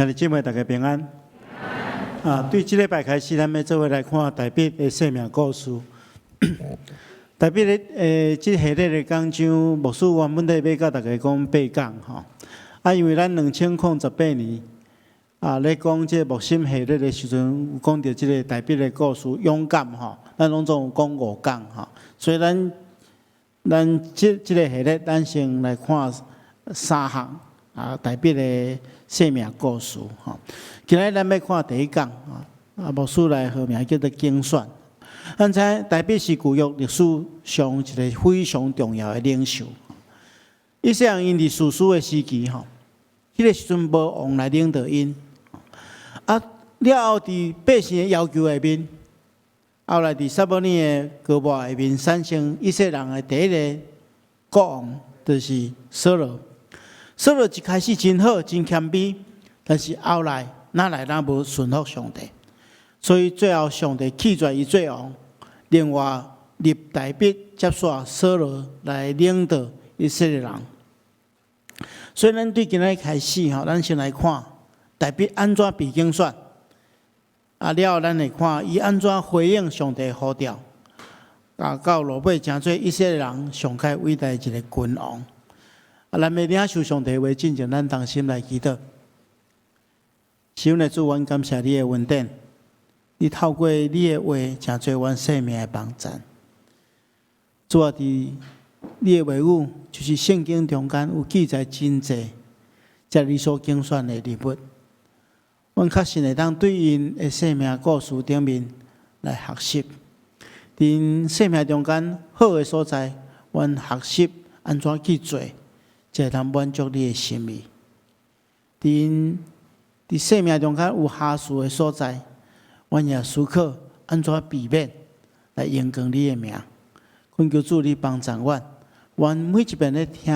兄弟姊妹，大家平安。啊，對這禮拜開始，咱欲做伙來看大衛的生命故事。大衛的這系列的講章，牧師原本咧欲佮大家講八講吼。啊，因為咱2018年啊，咧講這個牧心系列的時陣，有講著這个大衛的故事，勇敢吼，咱攏總有講五講吼。所以咱這個系列，咱先來看三項啊，大衛的生命故事吼。今日咱欲看第一講啊，啊，牧師來號名叫做揀選。咱知大衛是舊約歷史上一个非常重要的領袖。以色列人𪜶佇士師的時期吼，彼个時陣無王來領導𪜶。啊，了後佇百姓的要求下面，後來佇撒母耳的膏抹下面產生以色列人的第一个國王，就是掃羅。掃羅一開始真好，真謙卑，但是後來愈來愈無順服上帝，所以最後上帝棄絕伊做王，另外立大衛接續掃羅來領導以色列人。所以咱對今仔日開始吼，咱先來看大衛按怎被揀選，啊了後咱會看伊按怎回應上帝呼召，啊到落尾成做以色列人上蓋偉大一个君王。啊，咱欲領受上帝話進前，咱同心來祈禱。是阮的主，阮感謝你的恩典，你透過你的話，成做阮生命的幫贊。主啊，佇你的話語，就是聖經中間有記載真濟，這你所揀選的人物，阮確實會當對𪜶的生命故事頂面來學習。佇𪜶生命中間好的所在，阮學習按怎去做，才會當滿足你的心意。佇𪜶佇生命中間有瑕疵的所在，阮也思考按怎避免來榮光你的名。懇求主你幫助阮，阮每一遍咧聽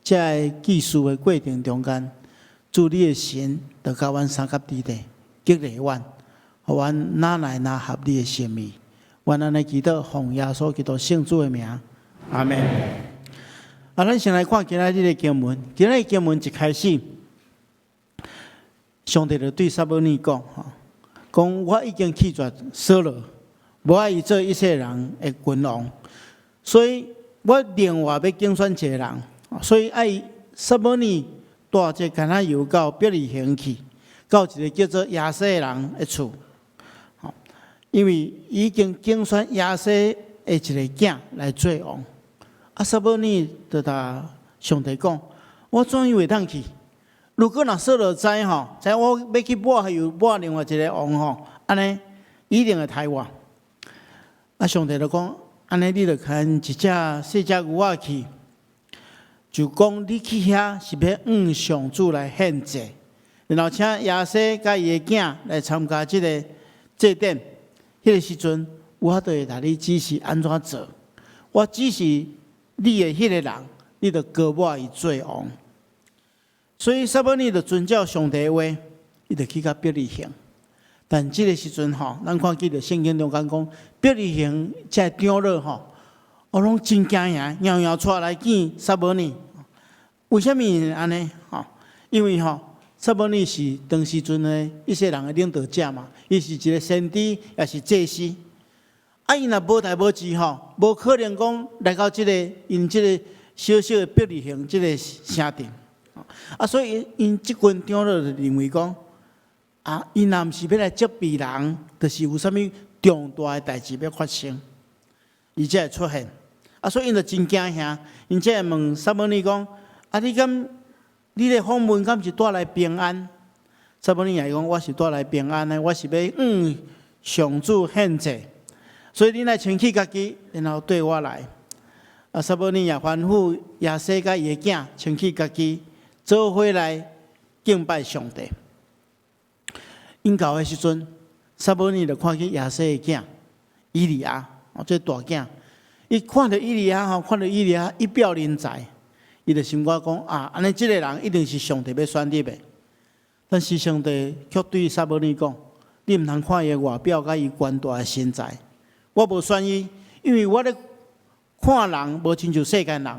這个記事的過程中間，主你的神就佮阮相佮佇咧，激勵阮，予阮愈來愈合你的心意。阮按呢祈禱，奉耶穌基督聖子的名，阿們。啊，咱先來看今仔日的經文。今仔日經文一開始，上帝就對撒母耳講：吼，講我已經棄絕掃羅，無愛伊做以色列人的君王，所以我另外欲揀選一个人，所以愛撒母耳帶這橄欖油到伯利恆去，到一个叫做耶西的人的厝，因為已經揀選耶西的一个囝來做王。啊，撒母耳就共上帝講：我怎樣會當去？如果若掃羅知吼，知我欲去抹油抹另外一个王吼，按呢一定會刣我。啊，上帝就講：按呢你就牽一隻細隻牛仔去，就講你去遐是欲向上主來獻祭，然後請耶西佮伊的囝來參加這个祭典。彼个時陣，我就會共你指示按怎做。我指示你的彼个人，你就膏抹伊做王。所以撒母耳就遵照上帝的話，伊就去到伯利恆。但這个時陣吼，咱看見著聖經中間講，伯利恆這个長老吼，哦，攏真驚惶，搖搖出來見撒母耳。為啥物按呢？吼，因為吼，撒母耳是當時陣的以色列人的領導者嘛，伊是一个先知，也是祭司。啊，伊若無代無誌吼，無可能講來到這个𪜶這个小小的伯利恆這个城鎮。啊，所以𪜶這群長老就認為講，啊，𪜶若毋是欲來責備人，就是有啥物重大的代誌欲發生，伊才會出現。啊，所以𪜶就真驚嚇，𪜶才會問撒母耳講：啊，你敢你的訪問敢是帶來平安？撒母耳也講：我是帶來平安的，我是欲向上主獻祭，所以你來清氣家己，然後綴我來。啊，撒母耳也吩咐耶西佮伊的囝清氣家己，做伙來敬拜上帝。𪜶到的時陣，撒母耳就看見耶西的囝以利押，哦，這大囝，伊看著以利押吼，看著以利押一表人才，伊就心肝講啊，按呢這个人一定是上帝欲選立的。但是上帝卻對撒母耳講：你毋通看伊的外表佮伊懸大的身材，我無選伊，因為我咧看人無親像世間人，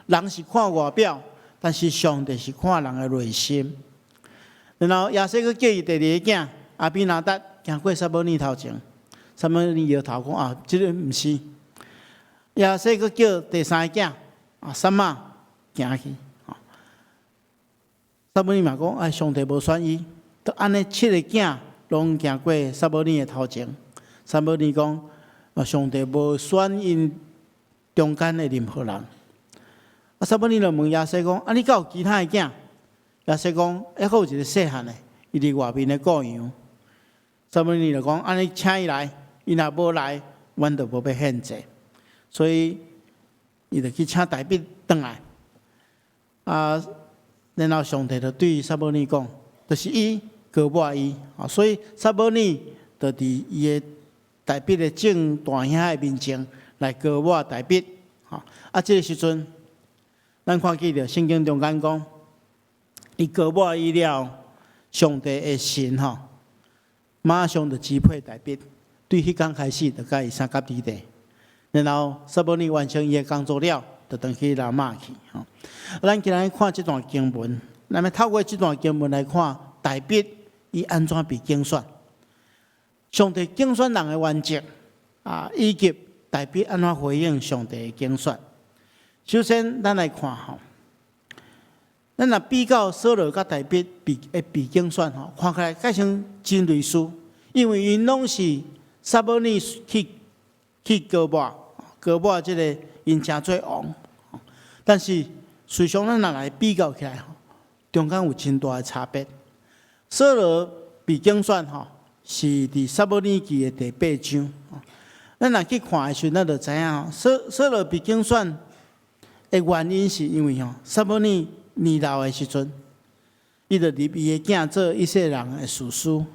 人是看外表，但是上帝是看人的內心。然後耶西閣叫伊第二个囝亞比拿達行過撒母耳頭前，撒母耳搖頭講啊，這个毋是。耶西閣叫第三个囝啊撒瑪行去，撒母耳嘛講，哎，上帝無選伊，就按呢七个囝攏行過撒母耳的頭前，撒母耳講，啊，上帝無選𪜶中間的任何人。啊，撒母耳就問耶西講，啊，你敢有其他的囝？耶西講，猶閣有一个細漢的，伊佇外面咧顧羊。撒母耳就講，按呢請伊來，伊若無來，阮就無欲獻祭。所以，伊就去請大衛轉來。啊，然後上帝就對撒母耳講，就是伊膏抹伊。啊，所以撒母耳就佇伊的大衛的眾大兄的面前來膏抹大衛。啊，這个時陣，咱看見著聖經中間講，伊膏抹伊了，上帝的神吼，馬上就支配大衛，對彼工開始就共伊相佮佇咧。然後撒母耳完成伊的工作了，就轉去拉瑪去。吼，咱今日看這段經文，咱欲透過這段經文來看大衛伊按怎被揀選，上帝揀選人的原則啊，以及大衛按怎回應上帝的揀選。首先，咱來看吼。咱若比較掃羅佮大衛被揀選吼，看起來蓋像真類似，因為𪜶攏是撒母耳去膏抹，膏抹這个𪜶成做王。但是，事實上咱若來比較起來吼，中間有真大的差別。掃羅被揀選吼，是佇撒母耳記的第八章。咱若去看的時陣，咱就知影吼，掃羅被揀選的原因是因為吼，撒母耳年老的時陣，伊就立伊的囝做以色列人的士師。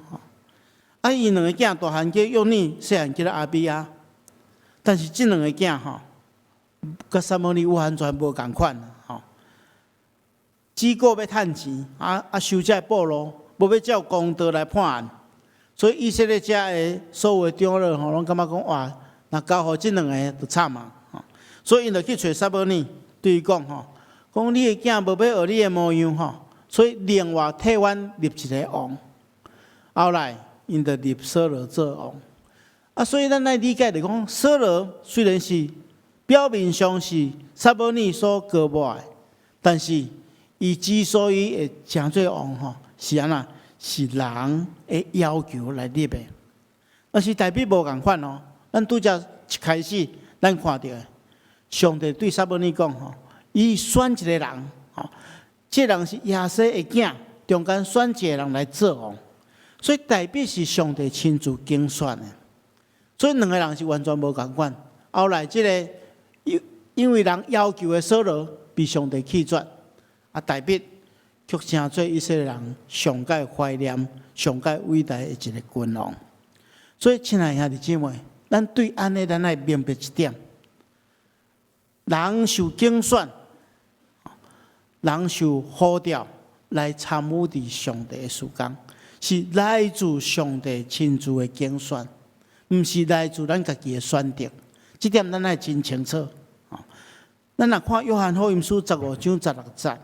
啊，伊兩个囝大漢叫約珥，細漢叫亞比亞。但是這兩个囝吼，佮撒母耳完全無仝款吼。只顧欲趁錢，啊收這個俸祿，無欲照公道來判案。所以以色列遮的所有的長老吼，攏感覺講哇，若交予這兩个就慘啊！所以𪜶就去揣撒母耳，對伊講吼，講你的囝無欲學你的模樣吼，所以另外替阮立一个王。後來𪜶就立掃羅做王。啊，所以咱愛理解就講，掃羅雖然是表面上是撒母耳所膏抹的，但是伊之所以會成做王吼，是按怎？是人的要求來立的。但是大衛無仝款哦。咱拄才一開始，咱看著上帝對撒母耳講吼，伊選一个人，吼，這个人是耶西的囝，中間選一个人來做王，所以大衛是上帝親自揀選的。所以兩个人是完全無仝款。後來這个因為人要求的掃羅被上帝棄絕，啊，大衛卻成做以色列人上蓋懷念、上蓋偉大的一个君王。所以，親愛兄弟姊妹，咱對按呢，咱愛明白一點：人受揀選，人受呼召來參與佇上帝的事工，是來自上帝親自的揀選，毋是來自咱家己的選擇。這點咱愛真清楚。咱若看約翰福音書15章16節，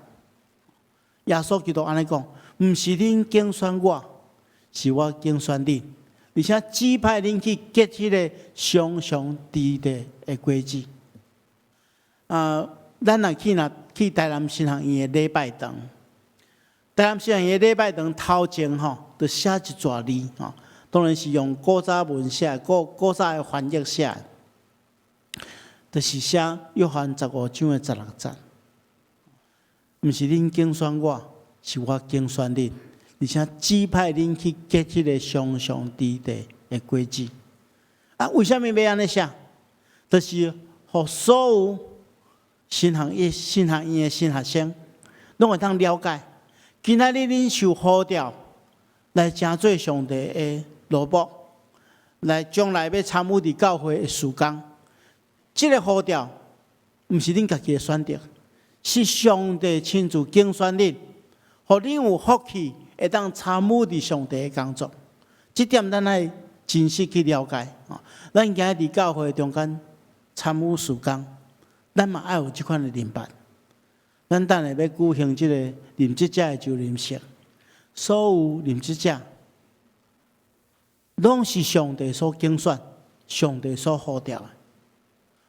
耶穌基督按呢講：毋是恁揀選我，是我揀選恁，而且指派恁去結彼个常常佇咧的果子。啊，咱若去台南神學院的禮拜堂，台南神學院的禮拜堂頭前吼，就寫一逝字吼，當然是用古早文寫，古早的翻譯寫，就是寫約翰十五章的十六節。毋是恁揀選我，是我揀選恁，而且指派恁去結彼个常常佇咧的果子。啊，為啥物欲按呢寫？就是予所有神學院的新學生，攏會當了解。今仔日恁受呼召來成做上帝的奴僕，來將來欲參與佇教會的事工。這个呼召，毋是恁家己的選擇，是上帝親自揀選恁，予恁有福氣會當參與佇上帝的工作。這點咱愛真實去了解。咱今日佇教會中間參與事工，咱嘛愛有這款的認捌。咱等下欲舉行這个任職者的就任式，所有任職者，攏是上帝所揀選、上帝所呼召的，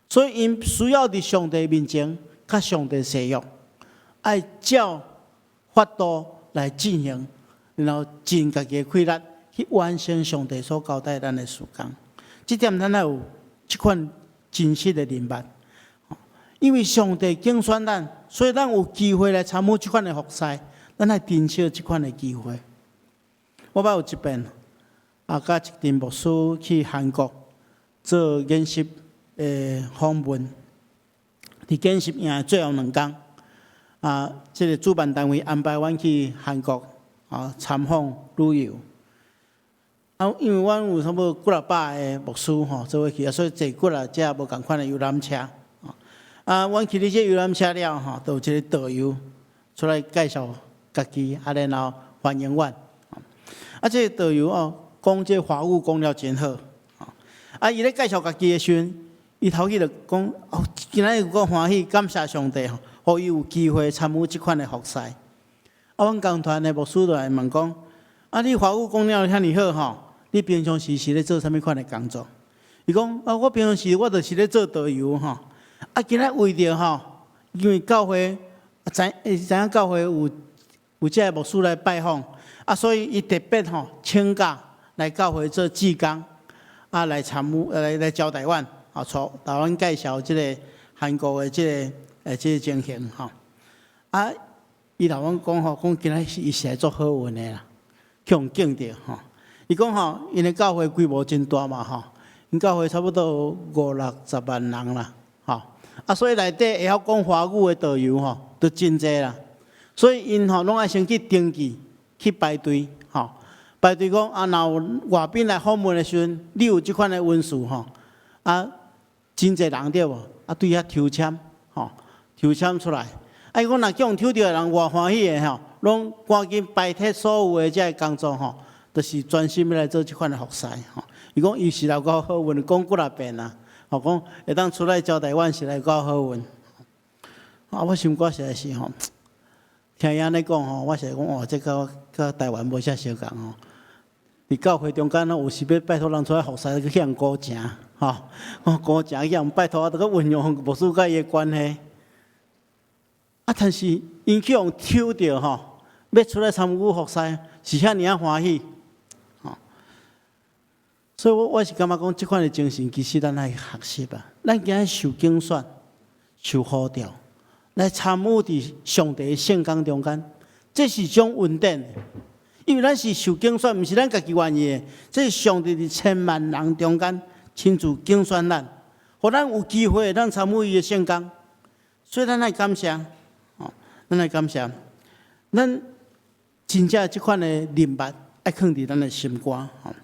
所以𪜶需要佇上帝面前，佮上帝誓約，愛照法度來進行，然後盡家己的氣力去完成上帝所交代咱的事工。這點咱愛有這款真實的認識。因為上帝揀選咱，所以咱有機會來參與這款的服侍，咱愛珍惜這款的機會。我捌有一遍，啊，佮一陣牧師去韓國做研習的訪問，佇研習營的最後2工，啊，這個主辦單位安排阮去韓國啊參訪旅遊。啊，因為阮有差不多幾若百个牧師吼做伙去，啊，所以坐幾若隻無仝款的遊覽車。啊，阮去佇這遊覽車了吼，就有一个導遊出來介紹家己，啊，然後歡迎阮。啊，這个導遊哦，講這華語講了真好。啊，伊咧介紹家己的時陣，伊頭去就講哦，今仔日有夠歡喜，感謝上帝吼，予伊有機會參與這款的服侍。啊，阮同團的牧師就來問講，啊，你華語講了遐爾好吼，你平常時是咧做啥物款的工作？伊講啊，我平常時我就是咧做導遊吼。啊，今仔為著吼，因為教會知影教會有這个牧師來拜訪，啊，所以伊特別吼請假來教會做志工，啊，來參與來招待阮，啊，帶阮介紹這个韓國的這个情形吼。啊，伊頭阮講吼，講今仔伊是來足好運的啦，去予敬著吼。伊講吼，𪜶的教會規模真大嘛吼，𪜶教會差不多五六十萬人啦，吼。啊，所以內底會曉講華語的導遊吼，都真濟啦。所以𪜶吼攏愛先去登記，去排隊吼，排隊講啊，若有外賓來訪問的時陣，你有這款的文書吼，啊，真濟人對無？啊，對遐抽籤吼，抽籤出來。啊，伊講若去予抽著的人偌歡喜的吼，攏趕緊擺脫所有的這个工作吼，就是專心欲來做這款的服侍吼。伊講伊是來夠好運，講幾若遍啊。吼，講會當出來招待阮是來夠好運。啊，我心肝實在是吼，聽伊按呢講吼，我是講哦，這佮台灣無啥相仝吼。佇教會中間，有時欲拜託人出來服侍，閣去予人估成吼，估成去予人拜託，啊，著閣運用牧師佮伊的關係。啊，但是𪜶去予抽著吼，欲出來參與服侍，是遐爾仔歡喜。所以我是感覺講，這款的精神其實咱愛學習啊。咱今日受揀選、受呼召，來參與佇上帝的聖工中間，這是種恩典。因為咱是受揀選，毋是咱家己願意的，這是上帝佇千萬人中間親自揀選咱，予咱有機會通參與伊的聖工。所以咱愛感謝，哦，咱愛感謝。咱真正這款的認識愛囥佇咱的心肝，吼。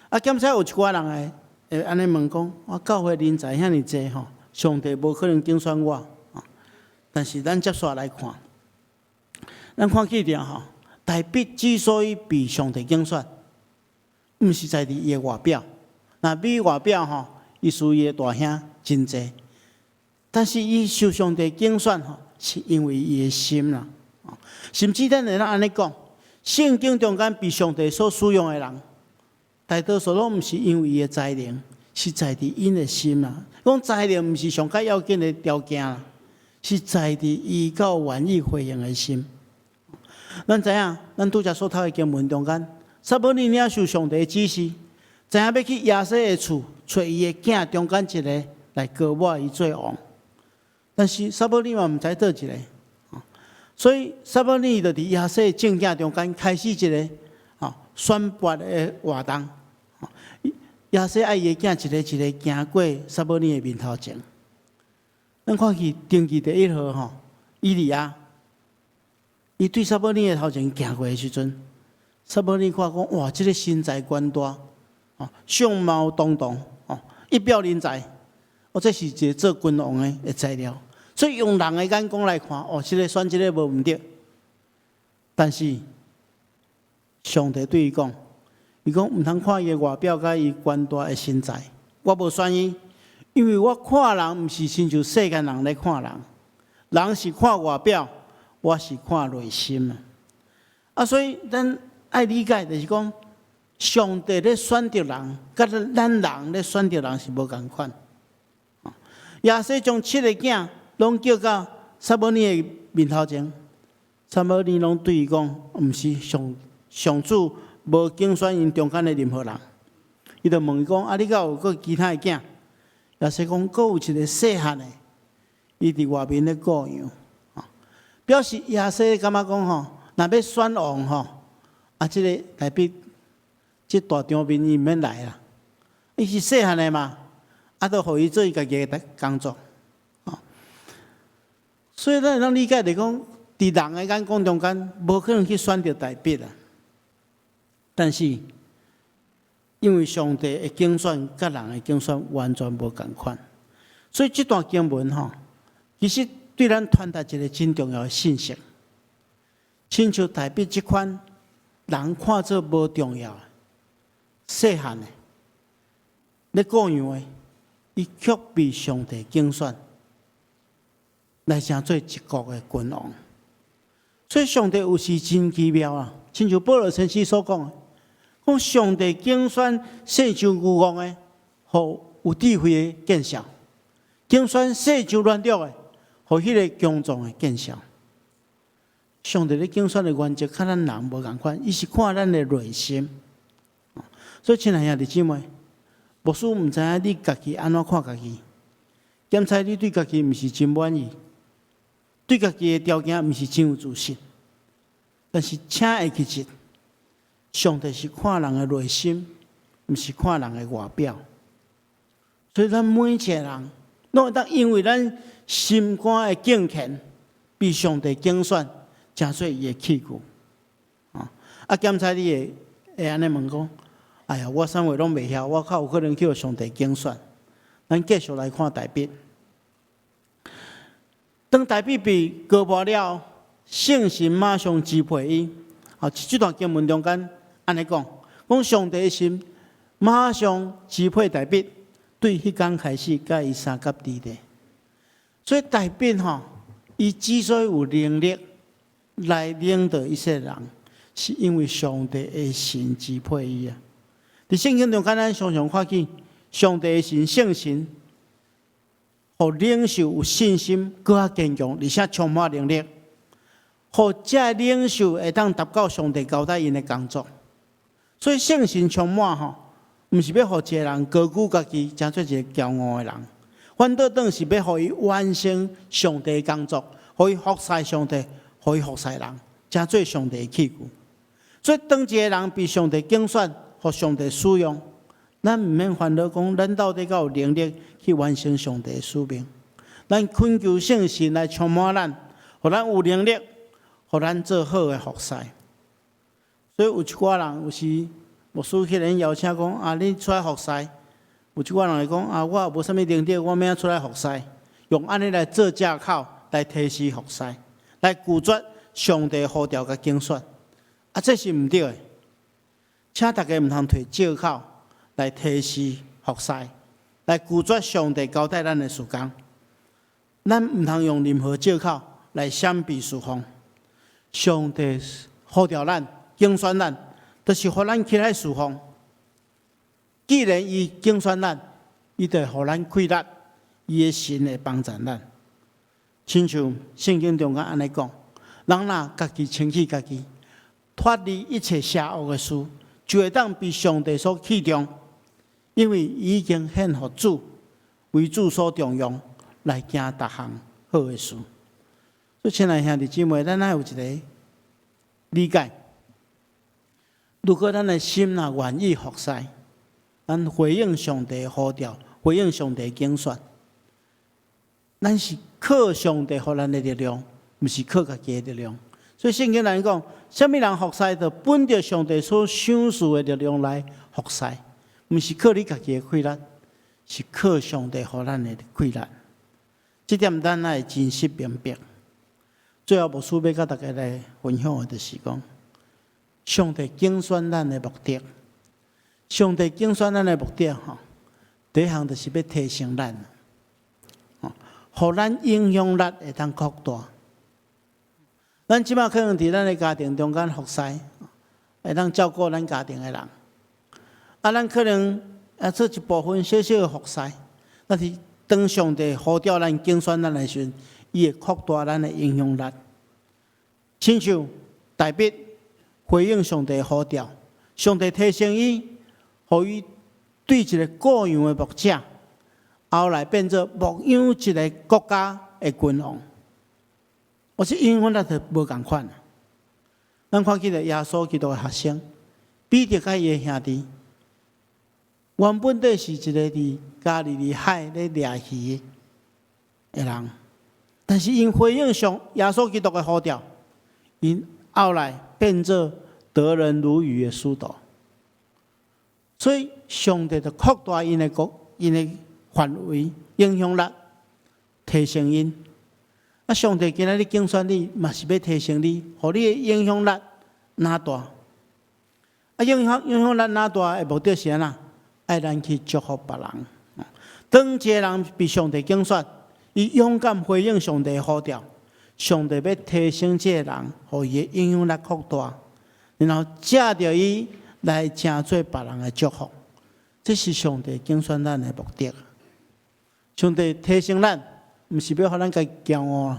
啊，兼且有一寡人會按呢問講：我教會人才遐爾濟吼，上帝無可能揀選我。但是咱接續來看，咱看見著吼，大衛之所以被上帝揀選，毋是在佇伊的外表。若比外表吼，伊屬伊的大兄真濟，但是伊受上帝揀選吼，是因為伊的心啦。甚至咱會當按呢講，聖經中間被上帝所使用的人，大多數攏毋是因為伊的才能，是在佇𪜶的心啦。講才能毋是上較要緊的條件啦，是在佇伊夠願意回應的心。咱知影，咱拄才所讀的經文中間，撒母耳領受上帝的指示，知影欲去耶西的厝，揣伊的囝中間一个來膏抹伊做王。但是撒母耳嘛毋知佗一个，所以撒母耳就佇耶西的眾囝中間開始一个選拔的活動。耶西愛伊的囝一个一個行過撒母耳的面頭前。咱看去登記第一號吼，以利押，伊對撒母耳的頭前行過的時陣，撒母耳看講哇，這个身材高大，哦，相貌堂堂，哦，一表人才，哦，這是一个做君王的材料。所以用人的眼光來看，哦，這个選這个無毋對。但是上帝對伊講，伊講毋通看伊的外表佮伊高大的身材，我無選伊，因為我看人毋是親像世間人咧看人，人是看外表，我是看內心啊。啊，所以咱愛理解就是講，上帝咧選擇人，佮咱人咧選擇人是無仝款。耶西將七個囝攏叫到撒母耳的面頭前，撒母耳攏對伊講，毋是上上主無揀選𪜶中間的任何人。伊就問伊講：啊，你敢有閣其他的囝？耶西講，閣有一個細漢的，伊佇外面咧顧羊。表示耶西感覺講吼，若欲選王吼，啊，這个大衛這大場面伊毋免來啦，伊是細漢的嘛，啊，就予伊做伊家己的工作。所以咱會當理解來講，佇人的眼光中間，無可能去選著大衛啊。但是，因為上帝的揀選佮人的揀選完全無仝款，所以這段經文吼，其實對咱傳達一个真重要的信息。親像大衛這款人看做無重要，細漢的，咧顧羊的，伊卻被上帝揀選來成做一國的君王。所以上帝有時真奇妙啊！親像保羅先生所講的，講上帝揀選世上愚戇的，予有智慧的見笑；揀選世上軟弱的，予彼个強壯的見笑。上帝咧揀選的原則，佮咱人無仝款，伊是看咱的內心。所以，親愛兄弟姊妹，牧師毋知影你家己按怎看家己，檢查你對家己毋是真滿意，對家己的條件毋是真有自信。但是，請會記得，上帝是看人的內心，毋是看人的外表。所以，咱每一个人，攏會當因為咱心肝的敬虔，被上帝揀選，成做伊的器具。啊，檢查你會會按呢問講：哎呀，我啥物攏袂曉，我較有可能去予上帝揀選。咱繼續來看大衛。當大衛被膏抹了，聖神馬上支配伊。啊，這段經文中間按呢講，講上帝的神馬上支配大衛，對彼工開始佮伊相佮佇咧。所以大衛吼，伊之所以有能力來領導以色列人，是因為上帝的神支配伊啊。佇聖經中間，咱常常看見上帝的神聖神，予領袖有信心，閣較堅強，而且充滿能力，予這个領袖會當達到上帝交代𪜶的工作。所以聖神充滿吼，毋是欲予一个人高舉家己，成做一个驕傲的人，反倒轉是欲予伊完成上帝的工作，予伊服侍上帝，予伊服侍人，成做上帝的器具。所以當一个人被上帝揀選，予上帝使用，咱毋免煩惱講，咱到底敢有能力去完成上帝的使命。咱懇求聖神來充滿咱，予咱有能力，予咱做好的服侍。所以有一寡人有時牧師去人邀請講啊，你出來服侍。有一寡人會講啊，我也無啥物能力，我欲按怎出來服侍？用按呢來做藉口來推辭服侍，來拒絕上帝呼召佮揀選。啊，這是毋對的。請大家毋通提藉口來推辭服侍，來拒絕上帝交代咱的事工。咱毋通用任何藉口來閃避事奉。上帝呼召咱、揀選咱，就是予咱起來事奉。既然伊揀選咱，伊就會予咱氣力，伊的神會幫助咱。親像聖經中間按呢講，人若家己清洗家己，脫離一切邪惡的事，就會當被上帝所器重，因為伊已經獻予主，為主所重用，來行逐項好的事。所以，親愛兄弟姊妹，咱愛有一个理解：如果咱的心若願意服侍，咱回應上帝呼召，回應上帝揀選，咱是靠上帝予咱的力量，毋是靠家己的力量。所以聖經來講，啥物人服侍，就本著上帝所賞賜的力量來服侍，毋是靠你家己的氣力，是靠上帝予咱的氣力。這點咱愛真實明白。最後，牧師欲佮大家來分享的，就是講，上帝揀選咱的目的。上帝揀選咱的目的，吼，第一項就是欲提升咱，予咱影響力會當擴大。咱這馬可能佇咱的家庭中間服侍，會當照顧咱家庭的人。啊，咱可能啊做一部分小小的服侍，但是當上帝呼召咱揀選咱的時陣，伊會擴大咱的影響力。親像大衛回應上帝的呼召，上帝提升伊，予伊對一个羔羊的牧者，後來變做牧養一个國家的君王。我這影響力就無仝款。咱看起來耶穌基督的學生，彼得佮伊的兄弟，原本底是一个佇加利利海咧掠魚的人，但是𪜶回應上耶穌基督的呼召，𪜶後來變做得人如魚的使徒。所以上帝就擴大𪜶的國、𪜶的範圍、影響力，提升𪜶。啊，上帝今仔日揀選你，嘛是欲提升你，予你的影響力若大。啊，影響力若大的目的是按怎？愛咱去祝福別人。當一个人被上帝揀選，伊勇敢回應上帝的呼召，上帝欲提升這个人，予伊的影響力擴大，然後藉著伊來成做別人的祝福。這是上帝揀選咱的目的。上帝提升咱，毋是欲予咱家驕傲，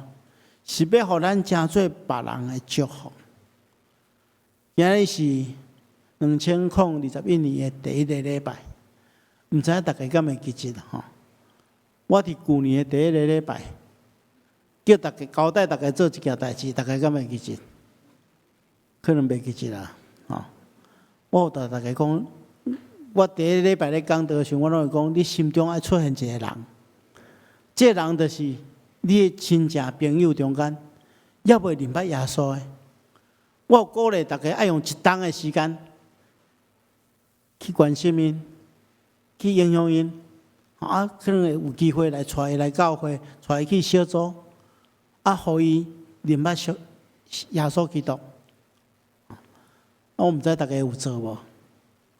是欲予咱成做別人的祝福。今日是2021年的第一个禮拜，毋知影大家敢會記得吼？我佇舊年的第一个禮拜，叫大家交代大家做一件代誌，大家敢會記得？可能袂記得啦，吼！我有共大家講，我第一个禮拜咧講道的時陣，我攏會講，你心中愛出現一个人，這个人就是你的親情朋友中間，猶未認捌耶穌的。我有鼓勵大家愛用一冬的時間去關心𪜶，去影響𪜶，啊，可能會有機會來帶伊來教會，帶伊去小組，啊，予伊認捌上耶穌基督。啊，我毋知大家有做無？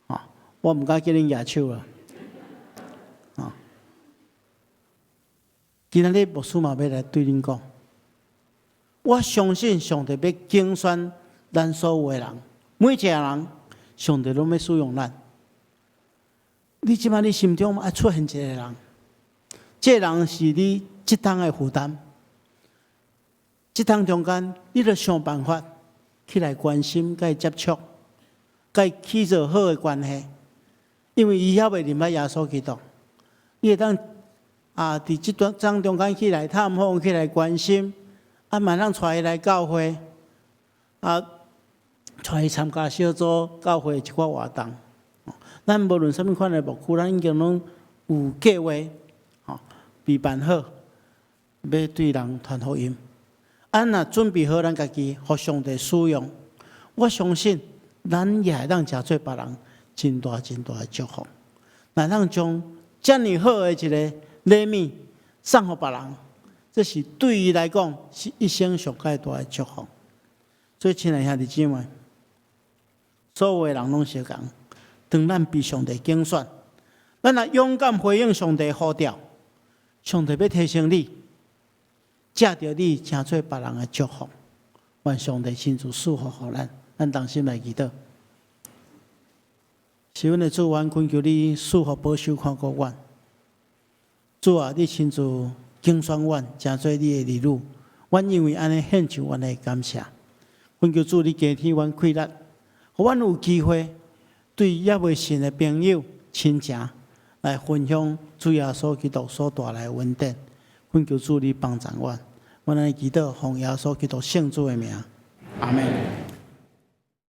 啊，我毋敢叫恁舉手啦。啊，今仔日牧師嘛欲來對恁講，我相信上帝欲揀選咱所有的人，每一个人，上帝攏欲使用咱。你這擺你心中愛出現一個人，這个人是你這冬的負擔。這冬中間，你著想辦法去來關心、共伊接觸、共伊起做好的關係，因為伊猶未認捌耶穌基督。你會當啊，佇這段當中間去來探訪、去來關心，啊，嘛通帶伊來教會，啊，帶伊參加小組、教會一寡活動。咱無論啥物款的牧區，咱已經攏有計劃，吼，備辦好，欲對人傳福音。啊，若準備好咱家己，予上帝使用，我相信咱也會當成做別人真大真大的祝福。若咱將遮爾好的一个禮物送予別人，這是對伊來講是一生上蓋大的祝福。所以，親愛兄弟姊妹，所有的人攏相仝。當咱被上帝揀選，咱若勇敢回應上帝呼召，上帝欲提升你，藉著你成做別人的祝福。願上帝親自賜福予咱，咱同心來祈禱。是阮的主，阮懇求你賜福保守看顧阮。主啊，你親自揀選阮，成做你的兒女。阮因為按呢獻上阮的感謝。懇求主，你加添阮氣力，予阮有機會對猶未信的朋友、親情來分享主耶穌基督所帶來的恩典。懇求主你幫助阮，阮按呢祈禱，奉耶穌基督聖子的名，阿門。